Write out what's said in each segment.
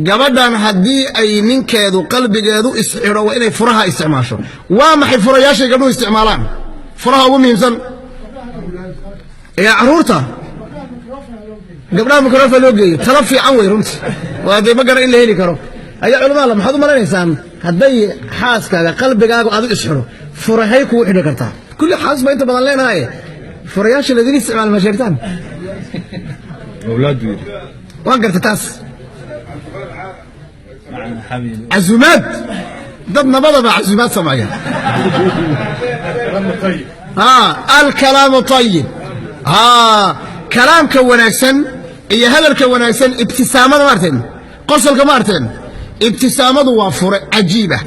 Gabadhan haddii ay ninkeedu qalbigeedu isxidho, waa inay furaha isticmaasho. Waa maxay furayaashay gabdhuhu isticmaalaan? Furaha ugu muhiimsan ee carruurta gabdhaha microphone loo geeyo. Talo fiican wey runtii, waa dee ma garan in la heli karo ayaa culamada. Maxaad u malanaysaan hadday xaaskaaga qalbigaaga adu isxidho, furahay kugu xidhi kartaa? Kulli xaas baa inta badan leenahay. Furayaasha ladin isticmaal ma sheegtaan? Awlaadu yidhi. Waan garta taas. Casuumaad, dad nabadaba casuumaad sameeya. Alkalaamu ayib, kalaamka wanaagsan iyo hadalka wanaagsan, ibtisaamada ma arteen, qosolka ma arteen. Ibtisaamadu waa fure cajiib ah.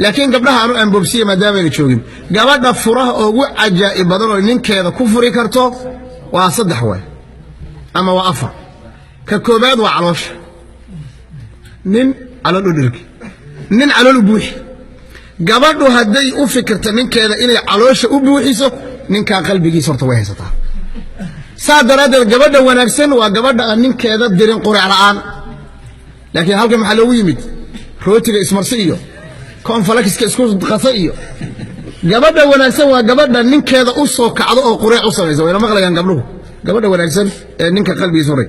Laakiin gabdhaha aanu amboobsiya maadaamayna joogin, gabadha furaha ugu cajaa'ib badan oo ninkeeda ku furi karto waa saddex way ama waa afar. Ka koobaad waa caloosha. Nin calool u dhirgi, nin calool u buuxi. Gabadhu hadday u fikirto ninkeeda inay caloosha u buuxiso, ninkaa qalbigiisa horta way haysataa. Saa daraaddeed gabadha wanaagsan waa gabadha aan ninkeeda dirin qurec la'aan. Laakiin halkan maxaa loogu yimid? Rootiga ismarsi iyo cornflakeska isku qasa iyo. Gabadha wanaagsan waa gabadha ninkeeda u soo kacdo oo qureec u samaysa. Wayna maqlayaan gabdhuhu. Gabadha wanaagsan ee ninka qalbigiisa horay,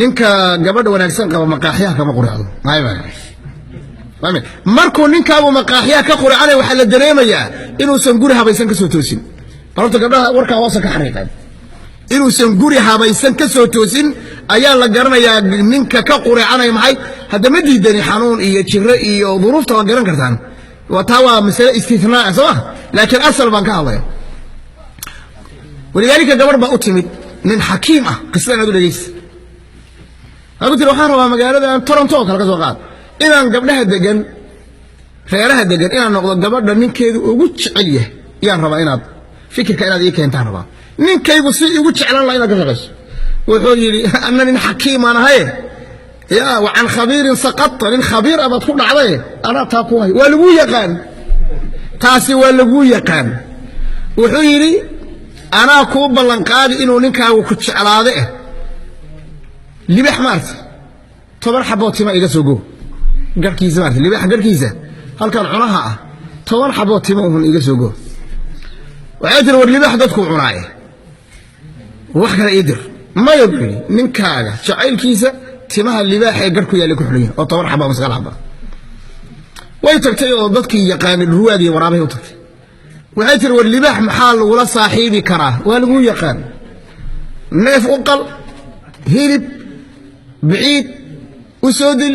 ninka gabadha wanaagsan qaba maqaaxyaha kama qureecdo. Markuu ninkaagu maqaaxyaha ka qureecanaya, waxaa la dareemayaa inuusan guri habaysan ka soo toosin. Bal horta gabdhaha warkaa hoosa ka xariiqeen. Inuusan guri habaysan ka soo toosin ayaa la garanayaa ninka ka qureecanaya. Maxay hadda ma diidani xanuun iyo jiro iyo duruufta, waa garan kartaan. Waa taa, waa masale istinaa, soo ma? Laakiin asal baan ka hadlaya. Walidaalika gabadh baa u timid nin xakiim ah. Qisadan aad u dhegeysta. Waxaa ku tiri: "Waxaan rabaa magaaladan Toronto oo kale ka soo qaad inaan gabdhaha degan, reeraha degan, inaan noqdo gabadha ninkeedu ugu jecel yahay. Yaan rabaa inaad fikirka inaad ii keentaan rabaa, ninkaygu si igu jeclaan laha inaad ka shaqayso." Wuxuu yidhi: "Anna nin xakiimaan ahaye, ya wa can khabiirin saqata, nin khabiir ah baad ku dhacdaye, anaa taa ku hay, waa laguu yaqaan, taasi waa laguu yaqaan." Wuxuu yidhi: "Anaa kuu ballanqaadi inuu ninkaagu ku jeclaade. Libax maarta, 10 xaboo tima iga soo go garhkiisa, maarta libax garhkiisa halkan cunaha ah, 10 xaboo tima uhun iga soo go." Waxay tiri: "War libax dadkuu cunaaye, wax kale ii dir." "Maya," buu yidhi, "ninkaaga jacaylkiisa timaha libaaxa ee garh ku yaallay ku xidhan yahay, oo 10 xaba ama 9 xaba." Way tagtay oo dadkii yaqaanay dhurwaagii waraabahay u tagtay. Waxay tiri: "War libaax maxaa lagula saaxiibi karaa? Waa laguu yaqaan, neef u qal, hilib biciid u soo dil,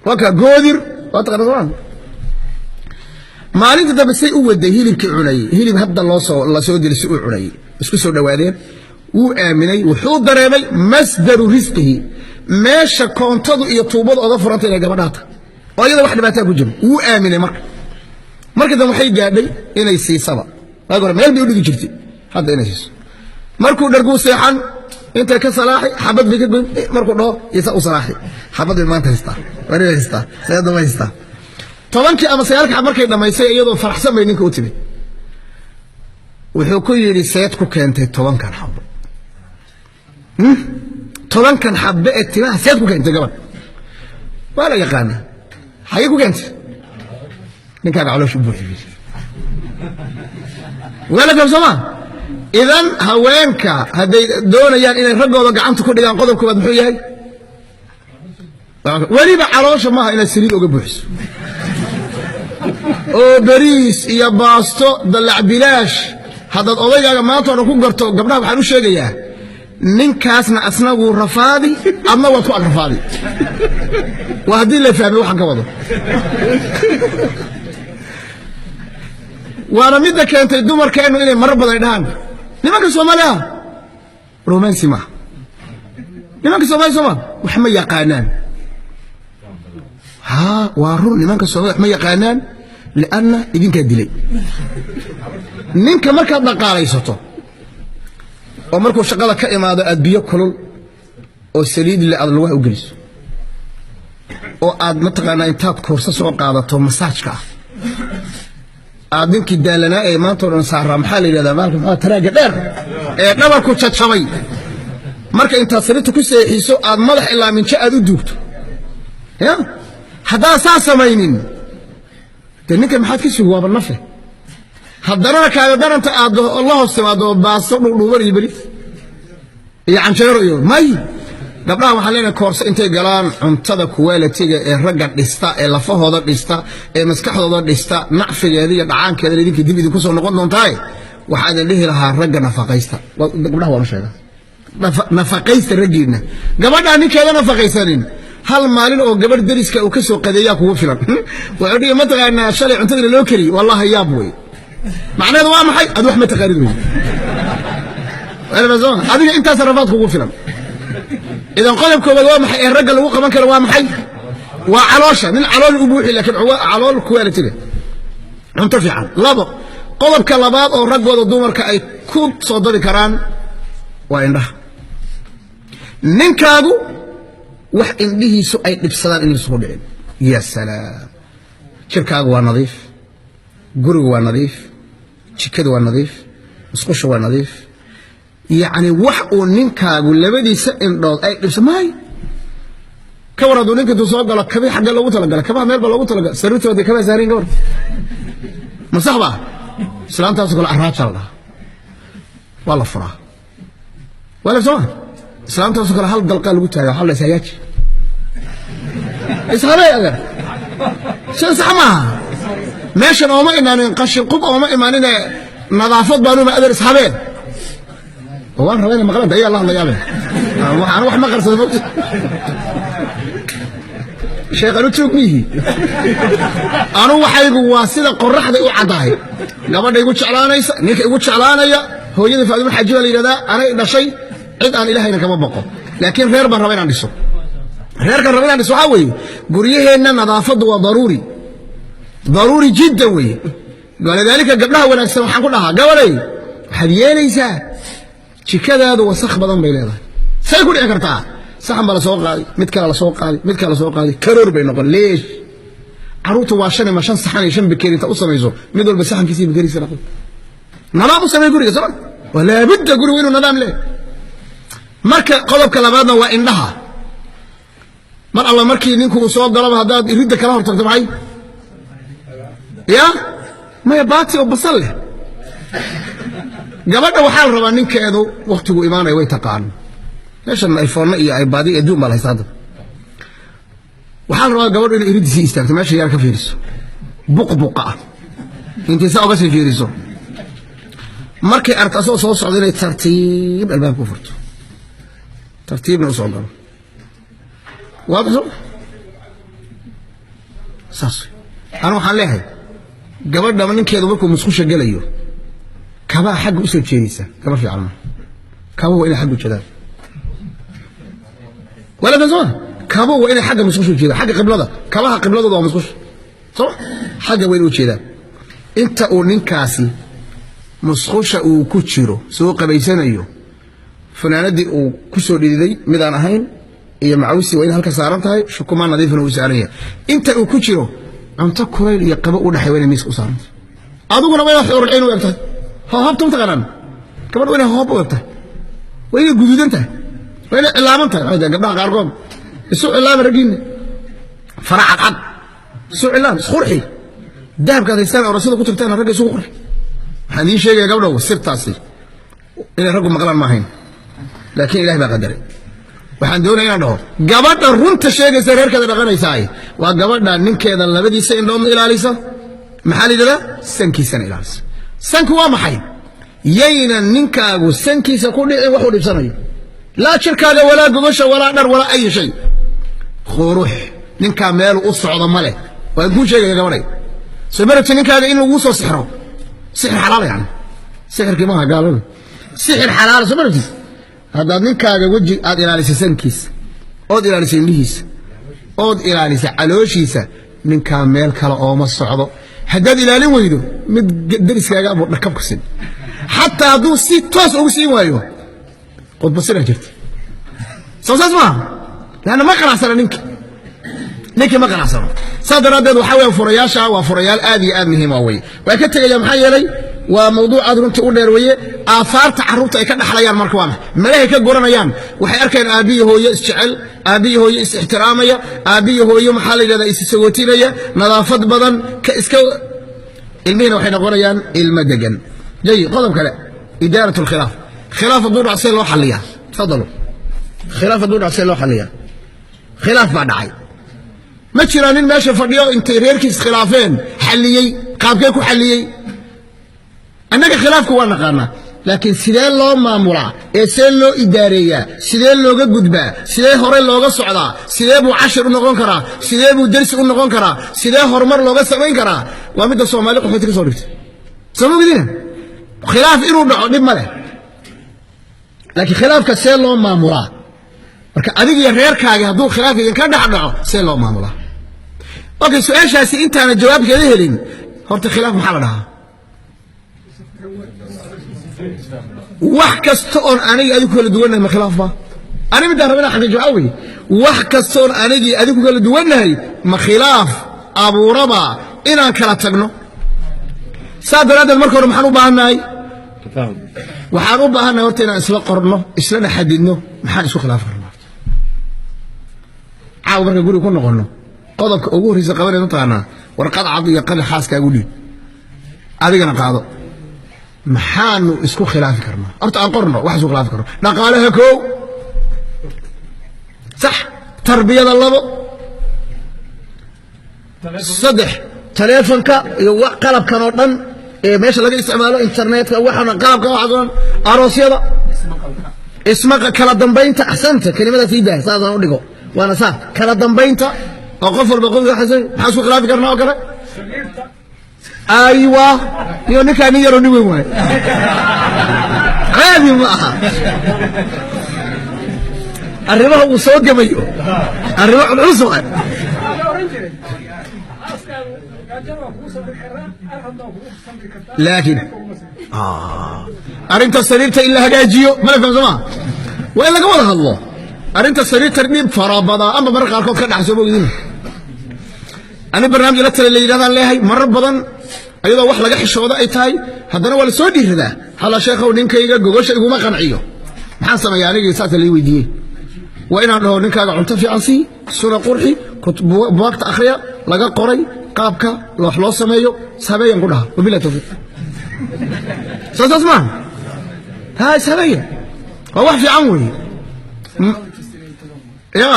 waa kaa goodir, waa taqaana sooma?" Maalinta dambe say u waday hilibkii cunayey, hilib hadda loo soo la soo dili si u cunayey, isku soo dhowaadeen. Wuu aaminay. Wuxuu dareemay masdaru risqihi, meesha koontadu iyo tuubadu oga furanta inay gabadhaa tahay oo iyada wax dhibaataa ku jiro. Wuu aaminay. Marka markii dambe waxay gaadhay inay siisaba. Waagi hore meel bay u dhigi jirtay, hadda inay siiso. Markuu dharguu seexan, intay ka salaaxi, xabad bay ka goyn. Markuu dhaho isa u salaaxi, xabad bay maanta haystaa, wari bay haystaa, sayada way haystaa. 10-kii ama 9-ka xab markay dhammaysay, iyadoo faraxsan bay ninka u timid. Wuxuu ku yidhi: "Seed ku keentay 10-kan xabo? 10-kan xabbe ee timaha seed ku keentay?" Gabadh waa la yaqaanaa. "Xagee ku keentay?" "Ninkaaga caloosha u buuxi." Waa la faham, soo ma? Idan haweenka hadday doonayaan inay raggooda gacanta ku dhigaan, qodob koowaad muxuu yahay? Weliba caloosha maaha inaad saliid uga buuxiso oo bariis iyo baasto dalac bilaash haddaad odaygaaga maanta o dhan ku garto. Gabdhaha waxaan u sheegayaa, ninkaasna asnaguu rafaadi, adna waad ku ag rafaadi. Waa haddii la fahmay waxaan ka wado. Waana midda keentay dumarkeennu inay marar badan dhahaan nimanka Soomaaliya romansi maaha, nimanka Soomaaliya sooma wax ma yaqaanaan. Ha, waa run, nimanka Soomaliya wax ma yaqaanaan, lianna idinkaa dilay ninka. Markaad dhaqaalaysato oo markuu shaqada ka imaado aad biyo kulul oo saliid le aad lugaha u geliso, oo aad mataqaanaa intaad koorso soo qaadato masaajka ah, aad ninkii daalanaa ee maanta o dhan saaraa, maxaa la yidhahdaa maalka, maxaa, taraagga dheer ee dhabarku jajabay, marka intaad sariirta ku seexiso aad madax ilaa minjo aad u duugto. Ya haddaan saa samaynin, dee ninka maxaad ka sugi? Waaba nafe. Haddanana kaaga daranta aad la hoos timaado baasto dhuudhuuban iyo beriis iyo canjeero iyo may. Gabdhaha waxaan leenahay, koorse intay galaan cuntada quality-ga ee ragga dhista, ee lafahooda dhista, ee maskaxdooda dhista, nacfigeeda iyo dhacaankeeda idinka dib idinku soo noqon doontaaye. Waxaa idin dhihi lahaa, ragga nafaqaysta. Gabdhaha waan u sheegaa, nafaqaysta raggiinna. Gabadhaa ninkeeda nafaqaysanin, hal maalin oo gabadh deriska uu ka soo qadeeyaa kugu filan. Wuxuu dhihi, mataqaanaa, shalay cuntadii loo kariy, wallahi yaab wey. Macnaheedu waa maxay? Ad wax ma taqaanid wey. Adiga intaas rafaad kugu filan. Idan qodob koobaad waa maxay ee ragga lagu qaban karo? Waa maxay? Waa caloosha. Nin calool u buuxi, laakiin calool quality-ga, cunto fiican. Labo, qodobka labaad oo raggooda dumarka ay ku soo dabi karaan waa indhaha. Ninkaagu wax indhihiisu ay dhibsadaan in isugu dhicin. Ya salaam, jirkaagu waa nadiif, gurigu waa nadiif, jikadu waa nadiif, musqusha waa nadiif. Yacni wax uu ninkaagu labadiisa indhood ay dhibsa maayo. Ka war hadduu ninka intuu soo galo, kabi xagga loogu talagala, kabaha meel ba loogu talagala, sariirtooda kabaa saariin, ka war? Ma sax baa? Islaantaasoo kale araaja la dhahaa, waa la furaa, waa la sooma. Islaantaasoo kale hal dalqaa lagu taaga, waxaa la ishagaaji, ishabee adeer. Sida sax maaha. Meeshan ooma imaanin qashin qub, ooma imaanine nadaafad baanuma. Adeer, ishabeen. Waan rabaa inay maqlaan, ayaa la hadlayaabe. Waxaan wax ma qarsada mogta, sheekh, anu joog miyihi. Anu waxaygu waa sida qoraxday u caddahay. Gabadha igu jeclaanaysa, ninka igu jeclaanaya, hooyada Faadimo Xaaji baa la yidhahdaa, anay dhashay. Cid aan Ilaahayna kama baqo, laakiin reer baan raba inaan dhiso. Reerkan raba inaan dhiso waxaa weeye, guryaheenna nadaafaddu waa daruuri, daruuri jiddan weeye. Walidaalika gabdhaha wanaagsan waxaan ku dhahaa, gabadhay, waxaad yeelaysaa, jikadaadu wasakh badan bay leedahay. Say ku dhici kartaa? Saxan baa la soo qaaday, mid kale la soo qaaday, mid kale la soo qaaday, karoor bay noqon. Leesh? Carruurta waa shan ima shan saxan iyo shan bakeeri inta u samayso, mid walba saxankiisa iyo bakeriisa dhaqo. Nadaam u samey guriga, soo waa laabudda gurigu inuu nadaam leeyahay. Marka qodobka labaadna waa indhaha. Mar alla markii ninku uu soo galaba, haddaad ridda kala hortagto, maxay ya maya, baati oo basal leh. Gabadha waxaa la rabaa ninkeedu waktigu imaanaya way taqaan. Meeshan iPhone iyo iPad iyo adduun baa la haysta hadda. Waxaa la rabaa gabadhu inay iriddi sii istaagto, meesha yar ka fiiriso, buqbuqa ah intay saa uga sii fiiriso. Markay aragto asagoo soo socdo, inay tartiib albaabka u furto, tartiibna u soo galo. Waadix soo saas. Anu waxaan leeyahay, gabadhaba ninkeedu markuu musqusha gelayo, kabaha xagga usoo jeedaysa gaba fiican ma. Kaba waa inay xagga u jeedaan, wala soo kaba waa inay xagga musqusha u jeedaan, xagga qiblada. Kabaha qibladooda waa musqusha, soo xagga waa inay u jeedaan. Inta uu ninkaasi musqusha uu ku jiro, soo qabaysanayo, funaanadii uu ku soo dhididay midaan ahayn iyo macawisi waa in halka saaran tahay, shukumaan nadiifna uu saaran yahay. Inta uu ku jiro, cunto kulayl iyo qabo u dhexay waa inay miiska u saaran tahay. Adiguna waa inaad xuurulciin u eg tahay. Hoobta mataqaanaan? Gabadh waa inay hoob u eg tahay, waa inay guduudan tahay, waa inay cilaaman tahay. Maxay tahay gabdhaha qaarkood isu cilaama? Raggiinna fara cadcad isu cilaam, isqurxi. Dahabkaad haystaan orasada ku tagtaan, ragga isugu qurxi. Waxaan idiin sheegaya, gabdhow, sirtaasi inay raggu maqlaan ma ahayn, laakiin Ilahay baa qadaray. Waxaan doonaya inaan dhaho, gabadha runta sheegaysa, reerkeeda dhaqanaysaay, waa gabadha ninkeeda labadiisa indhoodna ilaalisa, maxaa la yidhahdaa, sankiisana ilaalisa. Sanku waa maxay? Yayna ninkaagu sankiisa ku dhicin waxuu dhibsanayo, laa jirkaaga, walaa gogosha, walaa dhar, walaa ayi shay. Qurux ninkaa meelu u socdo ma leh. Waan kuu sheegaya, gabadhay, soo marabti ninkaaga in laguu soo sixro, sixir xalaal, yani sixirkii maaha gaalada, sixir xalaala, soo marabtid? Haddaad ninkaaga weji aad ilaalisay, sankiisa ood ilaalisay, indhihiisa ood ilaalisa, calooshiisa, ninkaa meel kale ooma socdo. Haddaad ilaalin weydo, mid deriskaaga buu dhakab ku siin. Xataa hadduu si toos ugu siin waayo, khudbasina jirta. Soo saas maaha? Leanna ma qanacsana ninki, ninkii ma qanacsano. Saas daraaddeed waxaa weya, furayaasha waa furayaal aad iyo aad muhiim ah wey. Waa ka tegaya, maxaa yeelay Waa mawduuc aad runtii u dheer weeye. Aafaarta carruurta ay ka dhaxlayaan marka waa maxay? Malahay ka guranayaan? Waxay arkayaan aabbiyi hooyo isjecel, aabbiyi hooyo is ixtiraamaya, aabbiyi hooyo, maxaa la yidhahdaa, is sagootinaya, nadaafad badan ka iska. Ilmihiina waxay noqonayaan ilmo degan. Jayid. Qodob kale, idaarat alkhilaaf. Khilaaf hadduu dhac, see loo xalliyaa? Tafadalu. Khilaaf hadduu dhac, see loo xalliyaa? Khilaaf baa dhacay. Ma jiraa nin meesha fadhiyo intay reerkiis khilaafeen xalliyey? Qaabkee ku xalliyey? Annaga khilaafku waa naqaanaa, laakiin sidee loo maamulaa ee see loo idaareeyaa? Sidee looga gudbaa? Sidee hore looga socdaa? Sidee buu cashir u noqon karaa? Sidee buu dersi u noqon karaa? Sidee horumar looga samayn karaa? Waa midda Soomaali qaxooti ka soo dhigtay. Soo ma ogdina? Khilaaf inuu dhaco dhib ma leh, laakiin khilaafka see loo maamulaa? Marka adiga iyo reerkaagi hadduu khilaaf idinka dhex dhaco, see loo maamulaa? Okay, su-aashaasi intaana jawaabkeeda helin, horta khilaaf maxaa la dhahaa? Wax kasta oon anigi adigu kala duwannahay ma khilaaf ba? Ani midaan raba inaan xaqiijiyo waxaa weeye, wax kasta oon anigii adigu kala duwannahay ma khilaaf abuuraba inaan kala tagno? Saa daraaddeed marka hore maxaan u baahannahay? Waxaan u baahannahay horta inaan isla qorno, islana xadidno maxaan isku khilaafi karnaa. Caawa marka guriga ku noqonno, qodobka ugu horreysa qabanay mataqaanaa? Warqad cad iyo qalin xaaskaagu dhiib, adigana qaado. Maxaanu isku khilaafi karnaa? Horta aan qorno wax isku khilaafi karno. Dhaqaalaha koow, sax. Tarbiyada labo, saddex. Taleefonka iyo qalabkan oo dhan ee meesha laga isticmaalo, internetka, waxaan qalabka, waxaas oo dhan, aroosyada, isma kala dambaynta. Axsanta, kelimadaas ii daa, saasaan u dhigo, waana saa. Kala dambaynta oo qof walba qof. Maxaa isku khilaafi karnaa oo kale? Aywa, iyo ninkaa nin yaroo nin weyn waaye, caadi ma aha. Arrimaha uu soo gamayo arrimo culculus waay. Oran jiray aaskaagu gaajada waa kugu sabri karaa, arradna waa kugu sabri kartaa. Laakiin arrinta sariirta in la hagaajiyo mala faham soo maa? Waa in laga wada hadlo arrinta sariirta. Dhib fara badan amba mararka qaarkood ka dhaca, soo mogdin. Ani barnaamij la tala la yidhahdaan leeyahay. Marar badan ayadoo wax laga xishooda ay tahay, haddana waa la soo dhiiradaa. Hala sheekhow, ninkayga gogosha iguma qanciyo, maxaan sameeyaa? Anigii saasa lii weydiiyey. Waa inaan dhaho ninkaaga cunto fiican sii, suna qurxi, buwaagta akhriya laga qoray qaabka wax loo sameeyo, sameeyaan ku dhaha. Wabillahi tawfiiq. Soo saas maaha? Ha, ishabeeya, waa wax fiican weeye. Ya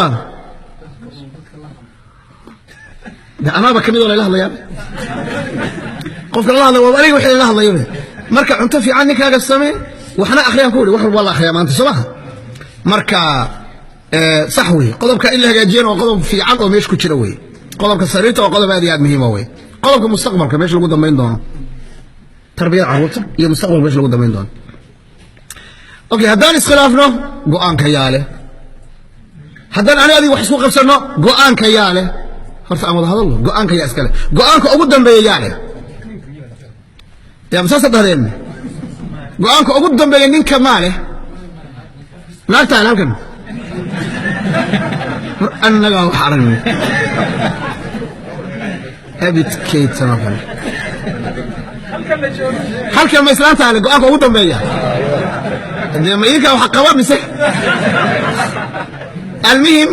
de anaaba kamid oo layla hadlayaa. Qofka lala hadlay waa aniga, wixii lala hadlayo. Marka cunto fiican ninkaaga samee, waxna akhriyaan ku yidhi. Wax walba waa la akhriyaa maanta, soo maha? Marka sax weeye, qodobka in la hagaajiyana waa qodob fiican oo meesha ku jira weeye. Qodobka sariirta waa qodob aad iyo aad muhiima weeye. Qodobka mustaqbalka meesha lagu dambayn doono, tarbiyada carruurta iyo mustaqbalka meesha lagu dambayn doono. Okay, haddaan iskhilaafno, go'aanka yaa leh? Haddaan ani adiga wax isku qabsanno, go'aanka yaa leh? Horta aan wada hadalno, go'aanka yaa iska leh? Go'aanka ugu dambeeya yaa leh? Yaa masaasa dhahdeen? Go'aanka ugu dambeeya ninka maa leh? Naagtaan halkan mar annagaa wax aragnay abidkaytan oo kale. Halkan la joogo. Halkan ma islaantaa leh go'aanka ugu dambeeya? Dee ma idinkaa wax qaba mise? Almuhim,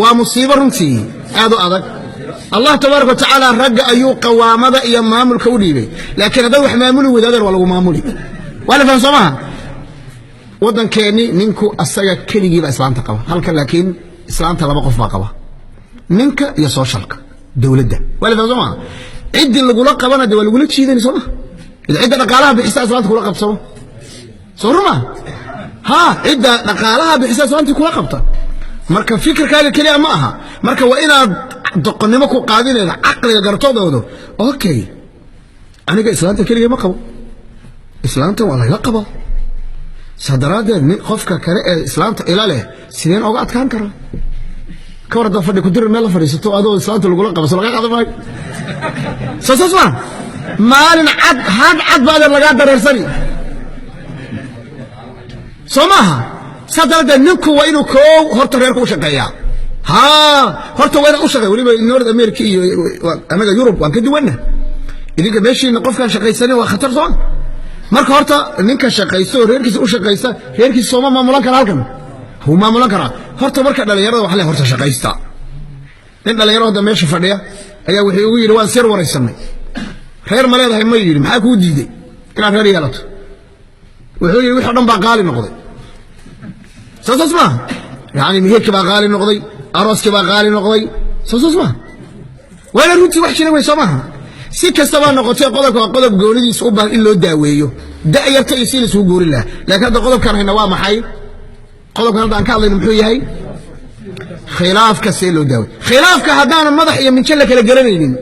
waa musiibo runtii aad u adag. Allah tabaaraka wa tacaala ragga ayuu qawaamada iyo maamulka u dhiibay, laakiin haddaad wax maamuli wadaadeen, waa lagu maamuli. Waa la faham, soo maha? Waddankeenni ninku asaga keligii baa islaanta qaba halkan, laakiin islaanta laba qof baa qaba, ninka iyo socialka dowladda. Waa la faham, soo maha? Ciddii lagula qabana de waa lagula jiidani, soo maha? Cidda dhaqaalaha bixisa islaanta kula qabsamo, soo ruma ha? Cidda dhaqaalaha bixisa islaantii kula qabta. Marka fikirkaaga keliya ma aha. Marka waa inaad doqonnimo ku qaadinayda caqliga gartodoodo. Okay, aniga islaanta keligay ma qabo, islaanta waa layla qabaa. Saa daraaddeed nin qofka kale ee islaanta ila leh sideen oga adkaan karaa? Ka war haddaad fadhi ku dirir meel la fadhiisato adoo islaanta lagula qabo, soo laga qaadan maayo? Soo saas maa? Maalin cad had cad baadeer lagaa dareersani, soo maaha? Saa daraaddeed ninku waa inuu koow horta reerka u shaqeeyaa. Ha, horta waa inaan u shaqeeya. Weliba North America iyo annaga Yurub waan ka duwanna. Idinka meeshiina qofkaan shaqaysanin waa khatar, sooma? Marka horta ninka shaqaysta oo reerkiisa u shaqaysta, reerkiisa sooma maamulan kara? Halkan wuu maamulan karaa. Horta marka dhalinyarada waxa le, horta shaqaysta. Nin dhalinyaro hadda meesha fadhiya ayaa wuxuu igu yidhi, waan sir waraysanay, "Reer ma leedahay?" Ma yidhi, "Maxaa kuu diiday inaad reer yeelato?" Wuxuu yidhi, "Wixii o dhan baa qaali noqday." Soo saas maaha? Yani meherkii baa qaali noqday, arooskii baa qaali noqday. Soo saas maaha? Waana runtii, wax jira wey, soo maaha? Si kastabaa noqotee, qodobka waa qodob goonidiisa u baahan in loo daaweeyo da'yarta iyo si laisugu goorin lahaa. Laakiin hadda qodobkaan hayna waa maxay? Qodobkan hadda aan ka hadlayno muxuu yahay? Khilaafka see loo daawey? Khilaafka haddaana madax iyo minjo la kala garanaynin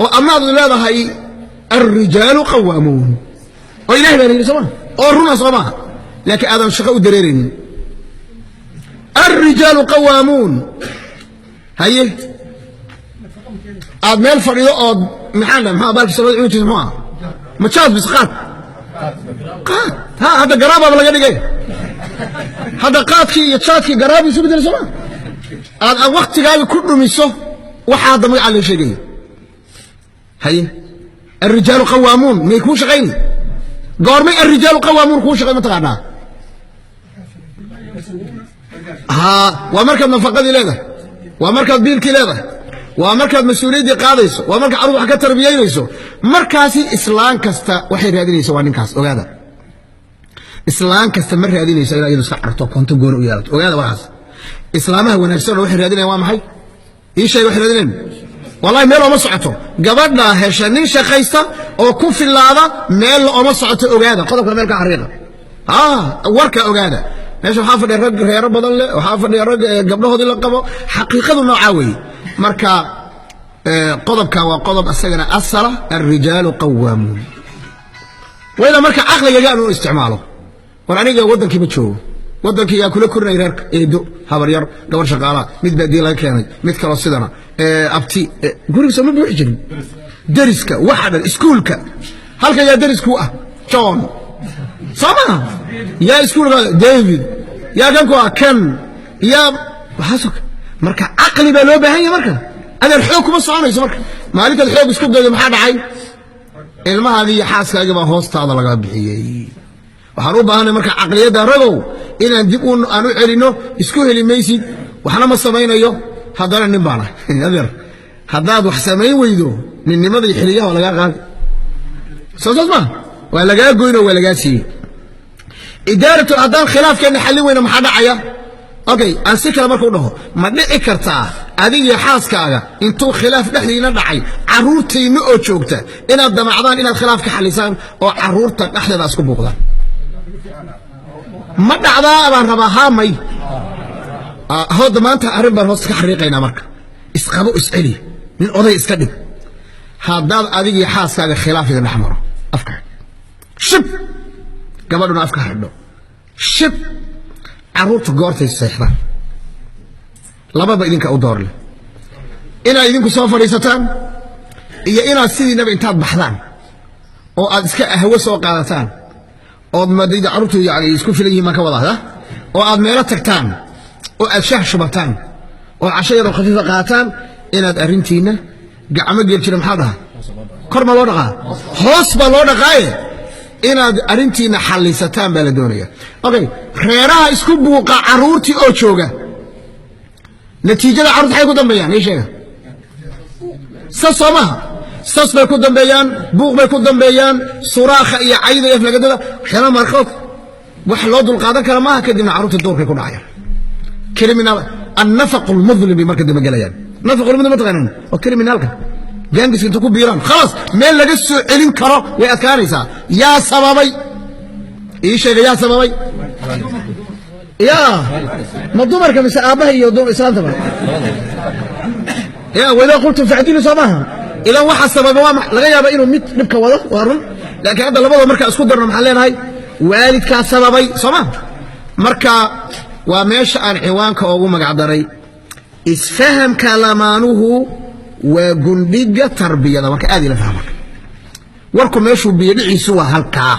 oo adnaad leedahay الرجال قوامون oo ilahay baa la yidhi, soo maa? Oo runa, soo maaha? Laakiin aadan shaqo u dareeraynin. الرجال قوامون, haye, aad meel fadhido ood maxaan dhahay, maxaa baalki samada cuni jirta, muxuu ah, majaas bis, qaad, qaad. Ha, hadda garaabaaba laga dhigay. Hadda qaadkii iyo jaadkii garaabi isu bedel, soo ma? Aad waktigaaga ku dhumiso waxa hadda magacaa loo sheegaya. Haye, الرجال قوامون may kuu shaqayni? Goormay الرجال قوامون kuu shaqay, ma taqaanaa? Ha, waa markaad nafaqadii leedahay, waa markaad biilkii leedahay, waa markaad mas-uuliyaddii qaadayso, waa markaad carruur wax ka tarbiyaynayso. Markaasi islaan kasta waxay raadinaysa waa ninkaas. Ogaada, islaan kasta ma raadinayso inaa iyadu iska carto, koonto gooni u yeelato. Ogaada waxaas. Islaamaha wanaagsan oo waxay raadinayan waa maxay? Ii sheeg waxay raadinayan. Wallahi meel ooma socoto gabadha hesha nin shaqaysta oo ku filaada, meel ooma socoto. Ogaada qodobka, meel ka xariiqa. Warka ogaada. Meesha waxaa fadhiya rag reero badan leh, waxaa fadhiya rag gabdhahoodii la qabo. Xaqiiqadu noocaa weeye. Marka qodobka waa qodob isagana asala. الرجال قوامون waa ina marka caqligaga anu isticmaalo. War aniga waddankii ma joogo. Waddankii yaa kula korinay reerka? Eedo, habaryar, gabar shaqaalaha, mid baadiye laga keenay, mid kaloo sidana, abti. Guriga soo ma buuxi jirin? Deriska, waxa dhan, iskuulka halka yaa derisku ah? John, soo maha? Yaa iskuulka? David. Yaa kan ku ah? Ken. Yaa waxaasoo. Marka caqli baa loo baahan yahay. Marka adeer xoog kuma soconayso. Marka maalintaad xoog isku daydo, maxaa dhacay? Ilmahaagii iyo xaaskaagii baa hoostaada laga bixiyey. Waxaan u baahanay marka caqliyadda ragow inaan dib aan u celinno. Isku heli maysid, waxna ma samaynayo, haddana nin baan ahay. Adeer, haddaad wax samayn weydo, ninnimada iyo xiliyaha waa lagaa qaadi. Soo saas maa? Waa lagaa goyno, waa lagaa siiyey. Idaaratu haddaan khilaafkeenna xallin weyno, maxaa dhacaya? Okay, aan si kale marka u dhaho: ma dhici kartaa adigiyo xaaskaaga intuu khilaaf dhexdiina dhacay, carruurtayna oo joogta, inaad damacdaan inaad khilaaf ka xallisaan oo carruurta dhexdeeda isku buuqdaan? Ma dhacdaa baan rabaa? Haa, may. Hooda maanta arrin baan hoosta ka xariiqaynaa. Marka isqabo, isceli, nin oday iska dhig. Haddaad adigii xaaskaaga khilaaf idin dhex maro, afka xidh, shib. Gabadhuna afka xidho, shib. Carruurta goortay seexdaan, lababa idinka u door leh: inaad idinku soo fadhiisataan iyo inaad sidiinaba intaad baxdaan oo aad iska ahwo soo qaadataan ood madida carruurtu yani isku filan yihiin baan ka wadaa, oo aad meelo tagtaan oo aad shaah shubataan oo casho yaroo khafiifa qaataan. Inaad arrintiinna gacmo geel jira, maxaa dhaha, kor ma loo dhaqaa, hoos baa loo dhaqaaye, inaad arrintiinna xallisataan baa la doonaya. Okay, reeraha isku buuqa carruurtii oo jooga, natiijada carruurta xay ku dambeeyaan? Ii sheega. Sas soo maaha? Sas bay ku dambeeyaan, buuq bay ku dambeeyaan, suraakha iyo cayda iyo aflagadada, waxyaalaha markood wax loo dulqaadan kara maaha. Kadibna carruurta duurkay ku dhacayaan. Criminal, النفق المظلم bay marka dambe gelayaan. نفق المظلم ma taqaanaan? Waa criminalka, gangiska inta ku biiraan, khalaas, meel laga soo celin karo way adkaanaysaa. Yaa sababay? Ii sheega, yaa sababay? Yaa, ma dumarka mise aabbaha iyo islaamtaba? Ya وإذا قلتم فاعدلوا, soo maaha? Ilan waxa sababa waa laga yaaba inuu mid dhibka wado, waa run, laakiin hadda labada marka isku darno, maxaan leenahay? Waalidkaa sababay, soo ma? Marka waa meesha aan ciwaanka ugu magac daray "Isfahamka lamaanuhu waa gundhiga tarbiyada". Marka aad ila fahma, marka warku meeshuu biyo dhiciisu waa halkaa.